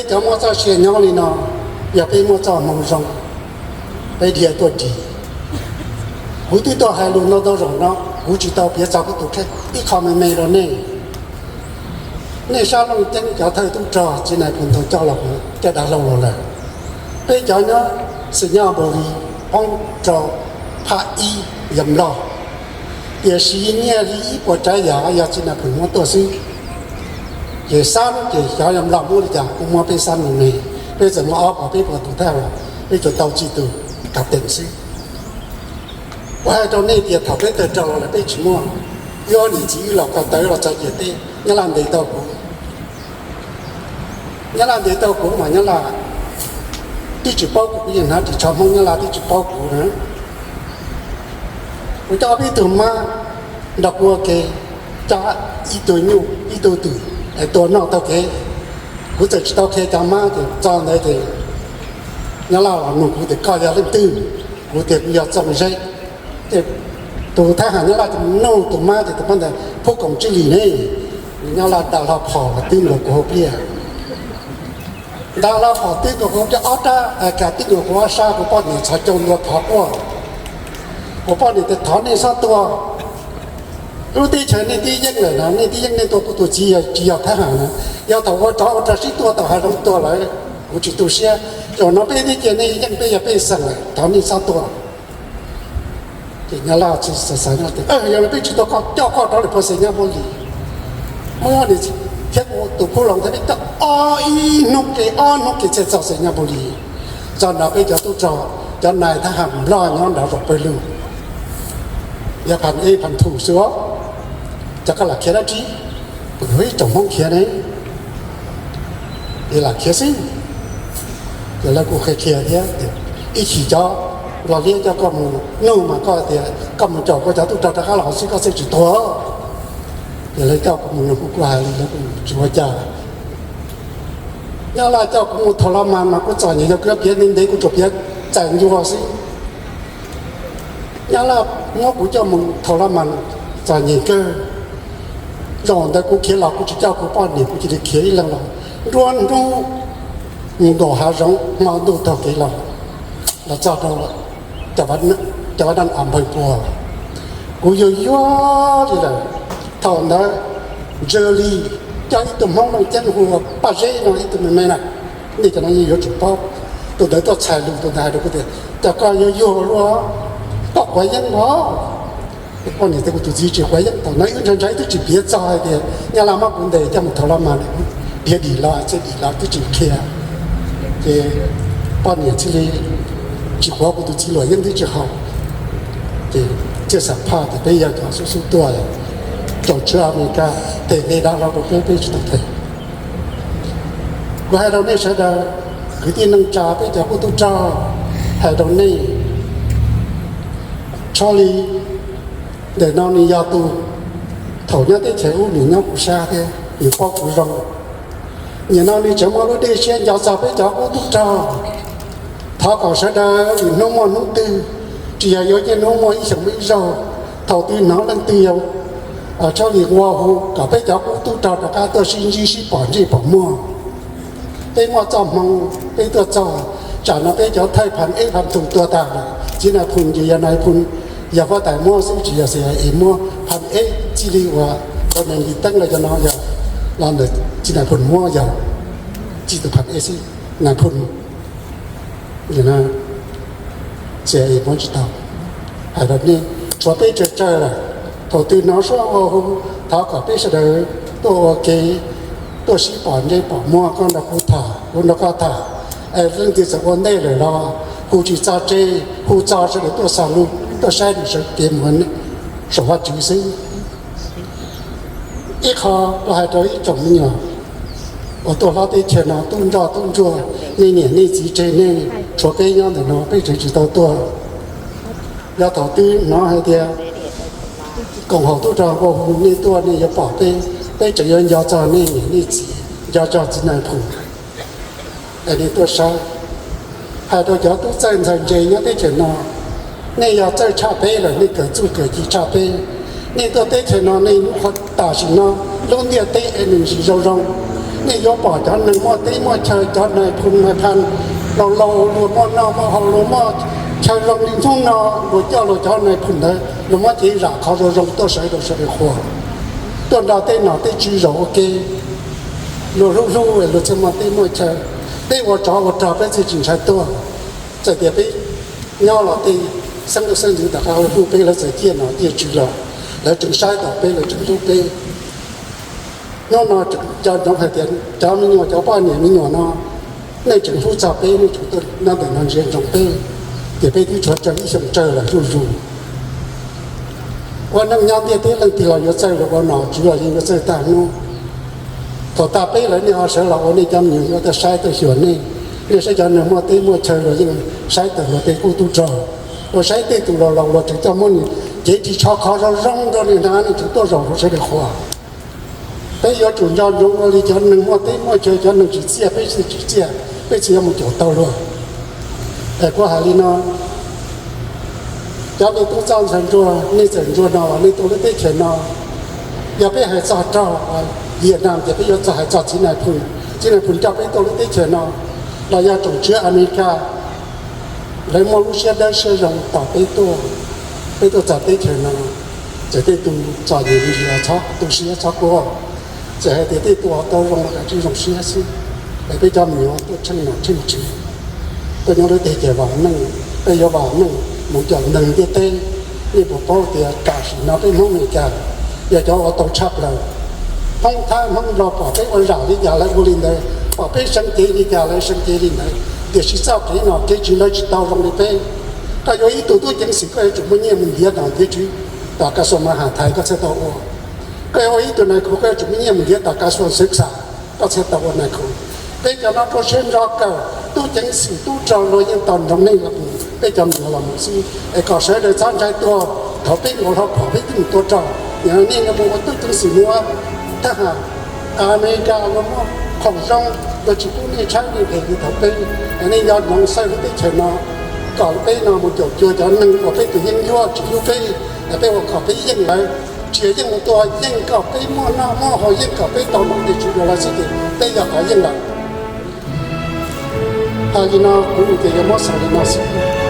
Cov muaj txoj sia nyob li no, yog peb muaj txoj hmoo zoo, peb dhia tuaj ris. Kuv twb tuaj hais lus ntau ntau zaus no, kuv tsis tau piav txog kuv tus kheej, ib qho me me rau nej. Nej sab Looj Ceeb cov thawj tub rog txiv nais phoo ntoo coj los, coj dav hlau los lawm. Peb cov nyob xeem Nyab Npus Lis poob rau phab ib yam Nplog, tiam sis nyiaj li ib puas tsav yam yog txiv nais phoo muab tuaj xwb. Ces xab ces xyov yam Nplog muab li cas, kuv muab peb xab me me, peb txawm muaj ob puas peb puas tus thawj, peb tsuas tau tsib tus kav teem xwb. Kuv hais rau nej tias thaum peb tawg rog los lawm peb tsis muaj, wb ob niam txiv wb los ko taw los txog ciam teb, Nyab Laj ntes tau kuv. Nyab Laj ntes tau kuv mas Nyab Laj twb tsis paub kuv, kuv yeej hnav ris tsho Hmoob, Nyab Laj twb tsis paub kuv na. Kuv coj peb tug mab nrog kuv ua ke, coj ib tug nyuj ib tug twm es tua noj taug kev. Kuv txawm tsis tau qhia cov mab ces txog ntawd ces Nyab Laj los nug kuv tias koj yog leej twg, kuv tias kuv yog Txooj Zeb. Ces tus thab ham Nyab Laj ces nug tus mab ces tus mab ntawd phub koom tsib lis ne. Nyab Laj nta hlo phom los twb nkaus kuv hauv pliaj. Nta hlo phom twb nkaus kuv hauv pliaj ob rab, a kas twb nkaus kuv ob sab, kuv poj niam txhos caug ntua thov quaj. Kuv poj niam tias thov nej txhob tua. Lub teb chaws nej twb yeej lawm no, nej twb yeej nej tua kuv tus txiv, yog tsis yog thab ham na, yog thaum ua rov ua rog sib tua tau hav zoov tuag lawm, kuv tsis tu siab. Zaum no peb twb cia nej yeej, peb yog pej xeem lawm, thov nej txhob tua. Ces Nyab Laj tsis xav xav no tias yog li peb tsis tua koj, coj koj rov lawm puag xeem Nyab Npus Lis. Muab niam txiv thiab kuv tus khub loos thiab peb coj ob ib hnub ke, ob hnub ke txhiaj txog xeem Nyab Npus Lis. Txog nrog peb cov tub rog, cov nais thab ham Nplog nyob nrad zaum pawg lug, yog pham eb pham thum xwb os. Ces koj lam khiav dab tsi? Kuv ib tsoom Hmoob khiav ne. Ces lam khiav xwb. Ces lawv kuj qhia qhia thiab tias ib chim cov Nplog liab coj koj mus nug mas koj tias koj mus caum koj cov tub rog rov qab los xwb, koj thiaj tsis tuag. Ces lawv coj kuv mus nug kuv kuj hais li lawv kuj tsis ua cas. Nyab Laj coj kuv mus thaum los mas mas kuv txom nyem, yog kuv yuav piav ntev ntev kuv tsuas piav txais ncua xwb. Nyab Laj muab kuv coj mus thaum los mas txom nyem kawg. Zaum ntawd kuv khiav los kuv tsis coj kuv poj niam, kuv cia li khiav ib leeg los nruab hnub mus nkaum hav zoov, hmo ntuj taug kev los, los txog rau cov vaj daj a npawg puas. Kuv yuag yuag li lawm. Thaum ntawd Ntsaws Lis coj ib tug Hmoob Looj Ceeb hu ua Paj Zeb no ib tug me me na, nej cov no yeej yuav tsum paub. Tus ntawd tuaj txhais lus, tus ntawd hais rau kuv tias cas koj yuag yuag luaj, koj quav yeeb os. Poj niam thiab kuv tus txiv tsis quav yeeb. Thaum no wb ntshai ntshai twb tsis piav txog hais tias Nyab Laj muab kuv ntes coj mus thaum los mas, dhia dim los txij dim los twb tsis qhia. Ces poj niam thiaj li tsis quav kuv tus txiv luam yeeb twb tsis haum. Ces thiaj xam phaj tias peb yog cov xub xub tuaj, caum tswv Amelikas them nqe dav hlau rau peb, peb tsis tau them. Kuv hais rau nej sawv daws, kwv tij neej tsa, peb cov qub tub rog, hais rau nej, Tsho Lis ntawm no nws yog tus, thaum nyob teb chaws ub nws nyob kuv sab thiab nws paub kuv zoo. Nim no nws tseem muaj lub dej siab nco txog peb cov qub tub rog. Thov kom sawv daws lwm hnub muaj hnub twg, tsis yog yuav niaj hnub, muaj ib xyoos muaj ib zaug, thaum twg hnov leej twg yog Tsho Lis ua hu kom peb cov qub tub rog rov qab tuaj sib ntsib sib pom ntsej pom muag. Peb muaj txoj hmoo, peb tuaj txog, tsam no peb cov thawj pham eb pham thum tuag tag lawm, txiv nais phoo ces yog nais phoo, yog huab tais muab xwb tsis yog xi es muab. Pham eb txij li uas tau nees yim teeb los cov no yog los ntawm txiv nais phoo muab, yog txij tus pham eb xwb, nais phoo xi es muab tsis tau. Hais rau nej, tshuav peb tsawg tsawg lawm, thaum twg hnov suab ua hu, thov kom peb sawv daws tuaj ua ke, tuaj sib pom ntsej pom muag, koj nrog kuv tham, kuv nrog koj tham. Es leej twg txawm ua ntej lawm los hu tsis txog tseg, hu txog sawv daws tuaj xaus lus, tuaj saib nws sawv kev mus saum Vajtswv xwb. Ib qho kuv hais rau ib tsoom me nyuam uas tuaj hlob teb chaws no, tub ntsoj tub ntsuag, nej niam nej txiv tseg nej, tshuav peb nyob ntawm no peb tseem tsis tau tuaj. Yog thaum twg hnov hais tias koom haum tub rog ua hu nej tuaj, nej yuav pom peb, peb tseem yuav nco txog nej niam nej txiv, nco txog txiv nais phoo. Es nej tuaj saib. Hais rau cov tub txawj ntxhais ntse nyob teb chaws no, nej yog txawj tshaj peb lawm, nej kawm txuj kawm ci tshaj peb. Nej tuaj teb chaws no nej lub qhov tam sim no lub ntiaj teb es nws ntsis zoo zoo, Nej yuav pom cov neeg muaj teb muaj chaw, cov nais phoo nais phan laus laus, luag muaj noj muaj haus, luag muaj chaw zoo li hnub no, luag coj luag cov nais phoo ntawd luag muab cev zam qhov zoo zoo tuaj sawv rau sawv daws qhuas, tuaj nrog tej nom tej tswv zaum ua ke. Luag hlub hlub luag thiaj muaj teb muaj chaw. Peb ua tsov ua rog peb thiaj tsis ntshai tuag. Txawm tias peb nyob los tej xeeb leej xeeb ntxwv tom qab hlub peb, lawv txawm ciaj nom ciaj tswv los lawv tseem saib taus peb, lawv tseem hlub peb. Hnub no nco ntsoov hais tias cov me nyuam, cov poj niam me nyuam no, nej tseem hlub txog peb, nej tseem tuaj nyob ntawm no ntsia ntsoov peb, ces peb twb tshuav tsawg ib xyoos tsawg lawm zuj zus. Ua neej nyob ntiaj teb leej twg los yuav txawj los ua nom tswv los yeej yuav txawj tag hnub. Thaum tag peb lawm nej ho sawv los ua, nej cov me nyuam yuav tuaj saib tuaj xyuas nej. Nej saib cov neeg muaj teb muaj chaw los yeej saib tawm luag tej qub tub rog, luag saib tej tus laus laus luag tseem coj muab nws cev ris tsho qhov zoo zoo rau nws hnav, nws tseem tuaj zaum rau sawv daws qhuas. Peb yuav tsum nco ntsoov ua li cov neeg muaj teb muaj chaw, cov neeg tsis txiaj peb thiaj tsis txiaj, peb thiaj yuav mus caum tau luag. Es kuv hais li no, cov me tub txawj ntxhais ntsuag, nej txawm ntsuag no los nej tuaj lub teb chaws no, yog peb hais txog rog Vietnam ces peb yuav txog hais txog txiv nais phoo, txiv nais phoo coj peb tuaj lub teb chaws no, los yog tsoom tswv Amelikas, lawv muaj lub siab dawb siab zoo tos peb tuaj, peb tuaj txog teb chaws no. Txawm tej tus txom nyem li cas txhob tu siab txhob quaj, txawm hais tias tej tus tau zoo los kav tsij zoo siab xwb. Es peb cov me nyuam tuaj tsheej nom tsheej tswv, tuaj nyob lub teb chaws vam meej, peb yuav vam meej mus caum neeg ntiaj teb. Nej puas paub tias tam sim no peb Hmoob Amelikas yog cov ua tau tshaj plaws. Hmoob Thaib Hmoob Nplog pom peb ua zam li cas lawv ua li ntawd, pom peb seev cev li cas lawv seev cev li ntawd, tiam sis txoj kev nom kev tswv lawv tsis tau zoo li peb. Koj yuav ib tug tub ceev xwm koj yuav tsum muaj nyiaj mus ntiav nom ntiav tswv tom kas xuas ma has thais koj thiaj tau ua. Koj yuav ua ib tug nais khu koj yuav tsum muaj nyiaj mus ntiav tom kas xuas xwv xam koj thiaj tau ua nais khu. Peb cov no rau siab ntso kawg, tub ceev xwm tub rog luag yeej tos nroo nej los mus, peb cov me nyuam los mus xwb. Es kom sawv daws txhob ntshai tuag, thaum peb nkaus hlo phom peb twb mus tua rog, yog nej no mus ua tub ceev xwm mus ua thab ham, Amelikas luag muaj khoom zoo, luag tsis pub nej tshaib nej phem li thaum peb. Es nej nco ntsoov xwb lub teb chaws no, kom peb no mus caum cuag cov neeg uas peb tus yeeb ncuab tsis hlub peb, es peb ua kom peb yeej lawv, tsis yog yeej mus tua, yeej kom peb muaj noj muaj haus, yeej kom peb tau nom tej tswv rau lawv xwb ces peb yog qhov yeej lawm. Hais li no kuv ces yuav muab xaus li no xwb.